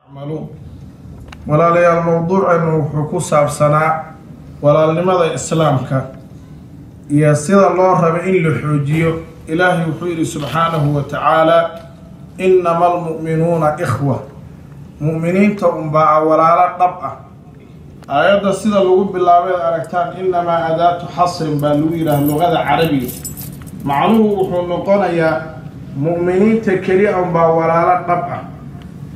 Yacmaluun. Walaalayaal, mowduuceenu wuxuu ku saabsanaa walaalnimada islaamka iyo sida loo rabo in la xoojiyo. Ilaahay wuxuu yidhi subxaanahu wa tacaala: "Innama almu'minuuna ikhwa", mu'miniinta unbaa walaalo dhab ah. Aayadda sida lagu bilaabay ad aragtaan, innamaa adaatu xasrin baa lagu yidhaha luqada carabiga. Macnuhu wuxuu noqonayaa mu'miniinta keliya unbaa walaalo dhab ah.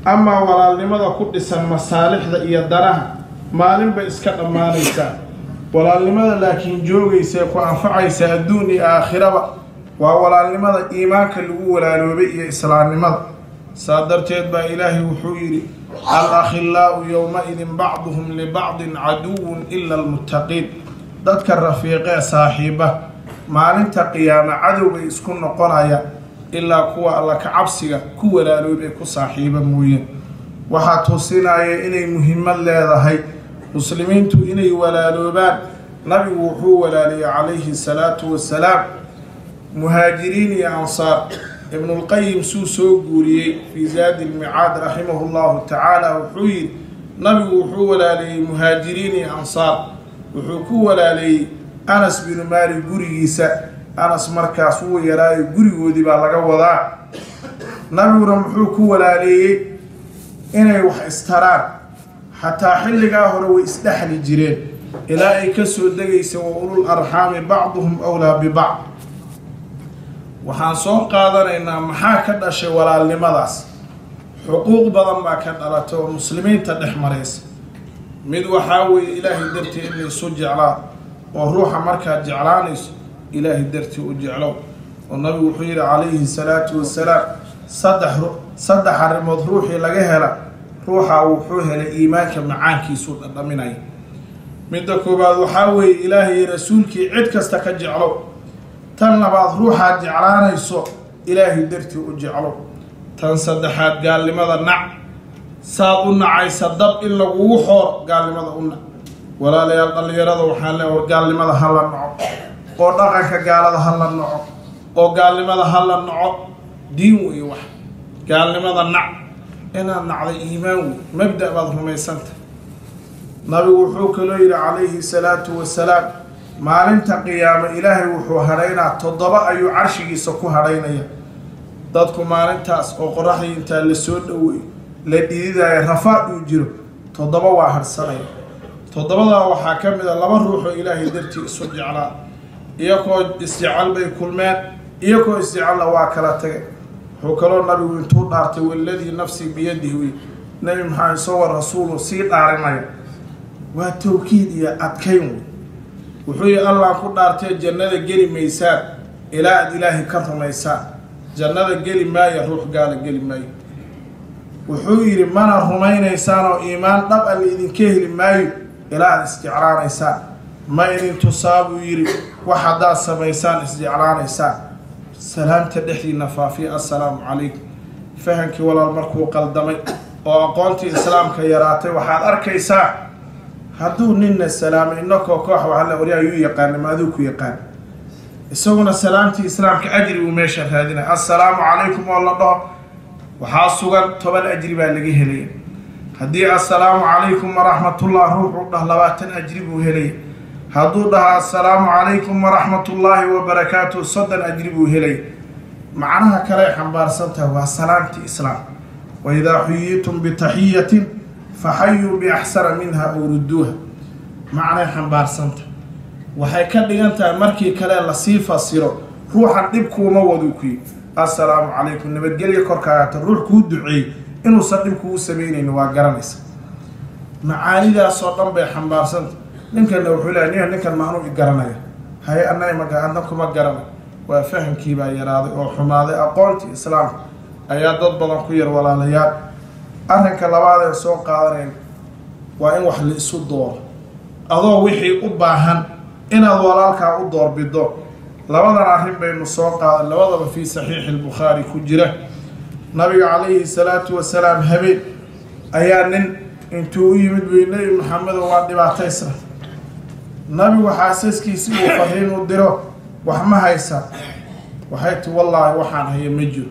Amaa walaalnimada ku dhisan masaalixda iyo danaha maalinbay iska dhammaanaysaa. Walaalnimada laakiin joogaysa, ku anfacaysa adduun iyo aakhiraba, waa walaalnimada iimaanka lagu walaaloobay iyo islaamnimada. Saa darteed baa Ilaahay wuxuu yidhi: "Al-akhillaa'u yowma-idin bacduhum libacdin caduwun ila almuttaqiin." Dadka rafiiqee saaxiiba maalinta qiyaama cadow bay isku noqonaya, ilaa kuwa Alla ka cabsiga ku walaaloobay ku saaxiiba mooye. Waxaa tusinaya inay muhiimad leedahay muslimiintu inay walaaloobaan. Nabigu wuxuu walaaliyey calayhi salaatu wasalaam muhaajiriin iyo ansaar. Ibnulqayim suu soo guuriyey fii Zaadi lmicaad raximahu llahu tacaala, wuxuu yidhi nabigu wuxuu walaaleeyey muhaajiriin iyo ansaar. Wuxuu ku walaaleeyey Anas binu Maalik gurigiisa. Anas markaas wuu yaraayo, gurigoodii baa laga wadaa. Nabiguna muxuu ku walaaleeyey? Inay wax istaraan. Xataa xilligaa hore way isdhexli jireen ilaa ay ka soo degaysa "Wa ulul arxaami bacduhum awlaa bibacd". Waxaan soo qaadanaynaa maxaa ka dhashay walaalnimadaas. Xuquuq badan baa ka dhalatay oo muslimiinta dhex maraysa. Mid waxaa weeye Ilaahay dartii in laysu jeclaa, oo ruuxa markaad jeclaanayso Ilaahay dartii u jeclow. Oo nabigu wuxuu yidhi calayhi salaatu wasalaam: Saddex arrimood ruuxii laga hela, ruuxa wuxuu helay iimaanka macaankiisuu dhadhaminaya." Midda koowaad waxaa weeye Ilaahay iyo rasuulkii cid kasta ka jeclow. Tan labaad, ruuxaad jeclaanayso Ilaahay dartii u jeclow. Tan saddexaad, gaalnimada nac saad u nacaysa dab in lagugu xooro. Gaalnimada u nac. Walaalayaal, dhallinyarada waxaan leeya, war gaalnimada ha la naco, oo dhaqanka gaalada ha la naco, oo gaalnimada ha la naco. Diin weeye wax gaalnimada nac. Inaad nacday iimaan wey, mabda' baad rumaysanta. Nabigu wuxuu kaloo yidhi calayhi salaatu wasalaam: maalinta qiyaamo Ilaahay wuxuu hadhaynaa toddoba, ayuu carshigiisa ku hadhaynaya. Dadku maalintaas oo qoraxdii intaa la soo dhoweey la dhididaya, rafaad uu jiro, toddoba waa hadhsanaya. Toddobadaa waxaa ka mid a laba ruuxoo Ilaahay dartii isu jeclaa. Iyakoo isjecel bay kulmeen, iyakoo isjecella waa kala tagay. Wuxuu kaloo nabigu intuu dhaartay, "Waladii nafsii biyadihi" wey Nebi Maxamed isagoo rasuulu sii dhaarinaya, waa tawkiid iyo adkayn wey. Wuxuu yihi: "Allaan ku dhaartee, jannada geli maysaan ilaa aad Ilaahay ka rumaysaan. Jannada geli maayo ruux gaala, geli maayo." Wuxuu yidhi: "Mana rumaynaysaan oo iimaan dhab a la idinka heli maayo ilaa aad isjeclaanaysaan. Ma idin tusaa?" buu yidhi, "wax haddaad samaysaan isjeclaanaysaan? Salaamta dhexdiina faafiya, assalaamu calaykum." Fahamkii walaal markuu qaldamay oo aqoontii islaamka yaraatay, waxaad arkaysaa hadduu ninna salaamay inakoo koox, waxaa la waryaa: "Yuu yaqaana? Ma aduu ku yaqaan?" Isaguna salaamtii islaamka ajri uu meesha raadinay. Assalaamu calaykum oo la dhaho waxaa sugan 10 ajri baa laga helaya. Haddii "Assalaamu calaykum waraxmatullah" ruuxuu dhah, 20 ajri buu helaya. Hadduu dhaha "Assalaamu calaykum waraxmatullaahi wabarakaatuh", 30 ajri buu helaya. Macnaha kale ay xambaarsan tahay waa salaamtii islaam. "Waidaa xuyiitum bitaxiyatin faxayuu biaxsana minha aw rudduuha" macnay xambaarsantahay. Waxay ka dhigan tahay markii kale lasii fasiro, ruuxan dhib kuuma waduu ku yidhi "Assalaamu calaykum", nabadgelya korkaagata. Ruux kuu duceeyey inuusan dhib kugu samaynaynin waa garanaysa. Macaanidaasoo dhan bay xambaarsanta. Ninkana wuxuu lehay: "Ninkan maanuu i garanaya? Haye, annaga maga adna kuma garanay." Waa fahamkiibaa yaraaday oo xumaaday. Aqoontii islaamka ayaa dad badan ku yar. Walaalayaal, arrinka labaad ee soo qaadanayn waa in wax la isu dooro, adoo wixii u baahan inaad walaalkaa u doorbido. Labadan arrin baynu soo qaadan, labadaba fii saxiixi Albukhaari ku jira. Nabiga calayhi salaatu wasalaam habeen ayaa nin intuu u yimid buy: "Nebi Maxamedo, waa dhibaataysna." Nabigu xaasaskiisi uu fariin u diro: "Wax ma haysa?" Waxay ti: "Wallaahi, waxaan haya ma jiro.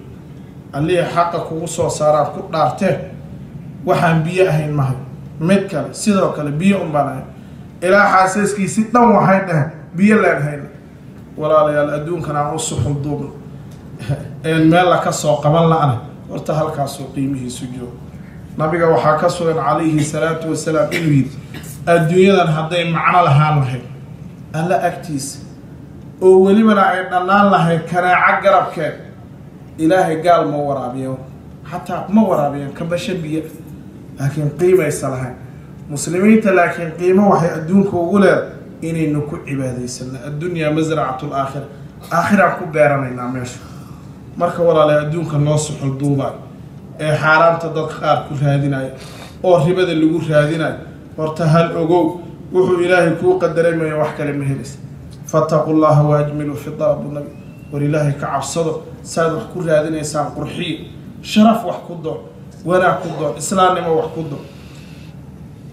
Allihii xaqa kugu soo saaraan ku dhaartee." Waxaan biyo ahayn mahay. Mid kale sidoo kale biyo un baan ahayn. Ilaa xaasaskiisi dhan waxay dhaheen biyo laan hayna. Walaalayaal, adduunkan aan u suxul duubno een meel la ka soo qaban la'ana, horta halkaasuu qiimihiisu joogo. Nabiga waxaa ka sugan calayhi salaatu wasalaam inuu yidhi, adduunyadan hadday macno lahaan lahayd alla agtiisa oo welibana ay dhannaan lahayd kanaaco garabkeed, ilaahay gaal ma waraabiyo, xataa ma waraabiyeen kabasho biyo, laakiin qiimaysa lahayn muslimiinta. Laakiin qiimo waxay adduunka ugu leedahay inaynu ku cibaadaysano. Addunyaa masracatu laakhira, aakhiraan ku beeranaynaa meesha. Marka walaalay, adduunka loo suxul duubayo ee xaaraanta dadka qaar ku raadinayo oo ribada lagu raadinayo, horta hal ogow, wuxuu ilaahay kuu qadaray mayo wax kale ma helaysa. Fattaqu llaha waajmilu fi dalab nabi. War ilaahay ka cabsado, saad wax ku raadinaysaan qurxiyo, sharaf wax ku doon, wanaag ku doon, islaamnimo wax ku doon.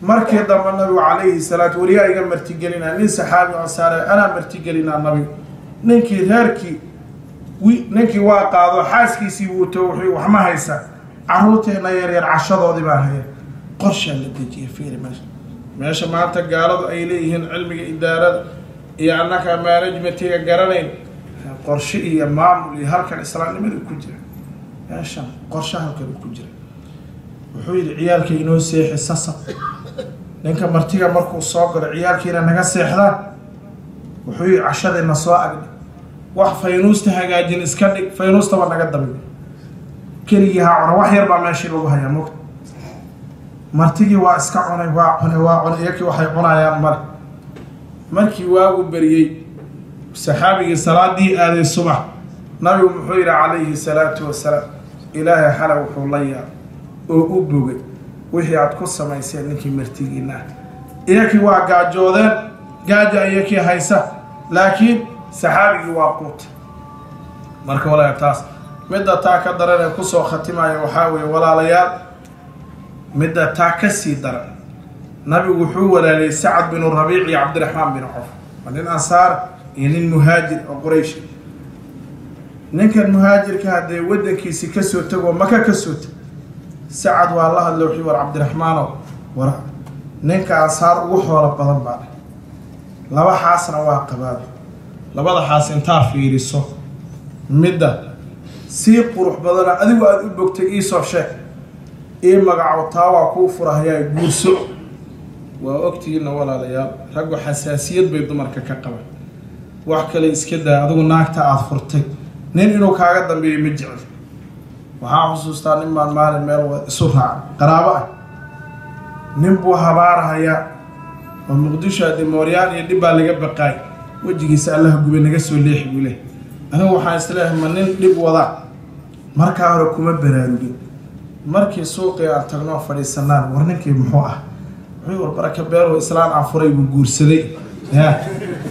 Markii dambe nabigu calayhi salaatu, wariyaa iga martigelinaa? Nin saxaabi ansaare, anaa martigelinaa nabigu. Ninkii reerkii ninkii waa qaado, xaaskiisii wuuto, wuxuu wax ma haysaa, caruurteena yaryar cashadoodii baan haya. Qorshaa la dejiyay. Fiiri meesha maanta gaaladu ay leeyihiin cilmiga idaarada iyo annaka managementiga garanayn, qorshe iyo maamul iyo halkan islaamnimada ku jira, meeshan qorshe halkan ku jira. Wuxuu yidhi, ciyaalka inoo seexi sasa. Ninka martiga markuu soo galo, ciyaalkiina naga seexdaan. Wuxuu yidhi, cashadayna soo agdhi, wax faynuusta hagaajin iska dhig, faynuustaba naga dambi, keligii ha cuna, wax yar baa meeshii lagu hayaa mogta. Martigii waa iska cunay, waa cunay, waa cunay, iyakii waxay cunayaan male. Markii waagu beriyey, saxaabigii salaadii aaday subax, nabigu muxuu yidhi calayhi salaatu wasalaam? Ilaahay xalay wuxuu la yaabay oo u bogay wixii aad ku samayseen ninkii martigiina ah. Iyakii waa gaajoodeen, gaaja iyakii haysa, laakiin saxaabigii waa quutay. Marka walaal, taas midda taa ka daran ee kusoo khatimaya waxaa weeye, walaalayaal, midda taa ka sii daran, nabigu wuxuu walaaliyey Sacad binu Rabiic iyo Cabdiraxmaan binu Cof. Waa nin ansaar iyo nin muhaajir oo Quraysh. Ninkan muhaajirka haddee waddankiisi kasoo tegoo Maka kasoo teg, Sacad waa la hadlay, wuxuu war Cabdiraxmaanow, war ninka ansaar ugu xoolo badan baa dheh, laba xaasna waa qabaaba, labada xaas intaa fiiriso midda sii qurux badana adigu aada u bogtay iisoo sheeg, ii magacow, taa waa kuu furahayaa, guurso. Waa ogtihiinna walaalayaal, raggu xasaasiyad bay dumarka ka qaban. Wax kale iska daa, adigu naagta aada furtay nin inuu kaaga dambeeyo ma jecel. Waxaa xusuustaa nin baan maalin meel isu raacay, qaraabo ah. Nin buu habaarahayaa oo Muqdisho haddii mooryaan iyo dhib baa laga baqaay, wejigiisa Allaha gubay, naga soo leexi buu leh. Anigu waxaan isleeyahay, ma nin dhib wadaa? Markaa hore kuma baraarugin. Markii suuqii aan tagnoo fadhiisanaan, war ninkii muxuu ah? Wuxuu war baraka beelow, islaan aan furay buu guursaday. Ya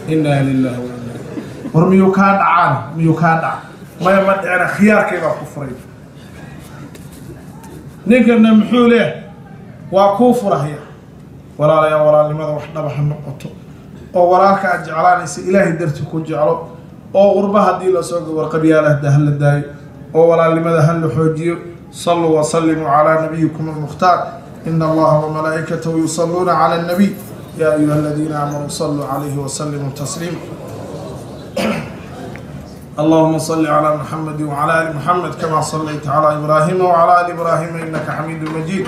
inaa lillahi wa inaa, war miyuu kaa dhacaan? Miyuu kaa dhaca? Maya, ma dhicina, khiyaarkay baa ku furay. Ninkana muxuu leeyahay? Waa kuu furahaya. Walaalayaa, walaalnimada wax dhaba ha noqoto, oo walaalka aad jeclaanaysa ilaahay darti ku jeclo, oo qurba haddii lasoo go warqabyaalahda hala daayo, oo walaalnimada ha la xoojiyo. Saluu wasalimuu calaa nabiyikum almukhtaar. Ina allaha wamalaa'ikatahu yusaluuna cala annabiy ya ayuha aladiina aamanuu saluu calayhi wasalimuu tasliima. اللهم صل على محمد وعلى آل محمد كما صليت على إبراهيم وعلى آل إبراهيم إنك حميد مجيد.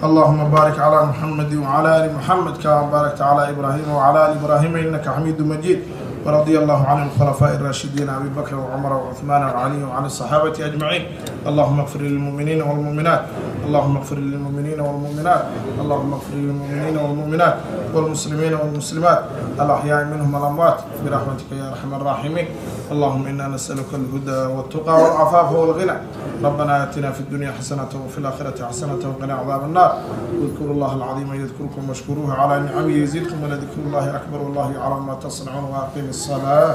اللهم بارك على محمد وعلى آل محمد كما باركت على إبراهيم وعلى آل إبراهيم إنك حميد مجيد. ورضي الله عن الخلفاء الراشدين أبي بكر وعمر وعثمان وعلي وعن الصحابة أجمعين. اللهم اغفر للمؤمنين والمؤمنات، اللهم اغفر للمؤمنين والمؤمنات، اللهم اغفر للمؤمنين والمؤمنات والمسلمين والمسلمات الأحياء منهم والأموات برحمتك يا أرحم الراحمين. اللهم إنا نسألك الهدى والتقى والعفاف والغنى. ربنا آتنا في الدنيا حسنة وفي الآخرة حسنة وقنا عذاب النار. واذكروا الله العظيم يذكركم واشكروه على نعمه يزيدكم، ولذكر الله أكبر، والله يعلم ما تصنعون. وأقيم الصلاة.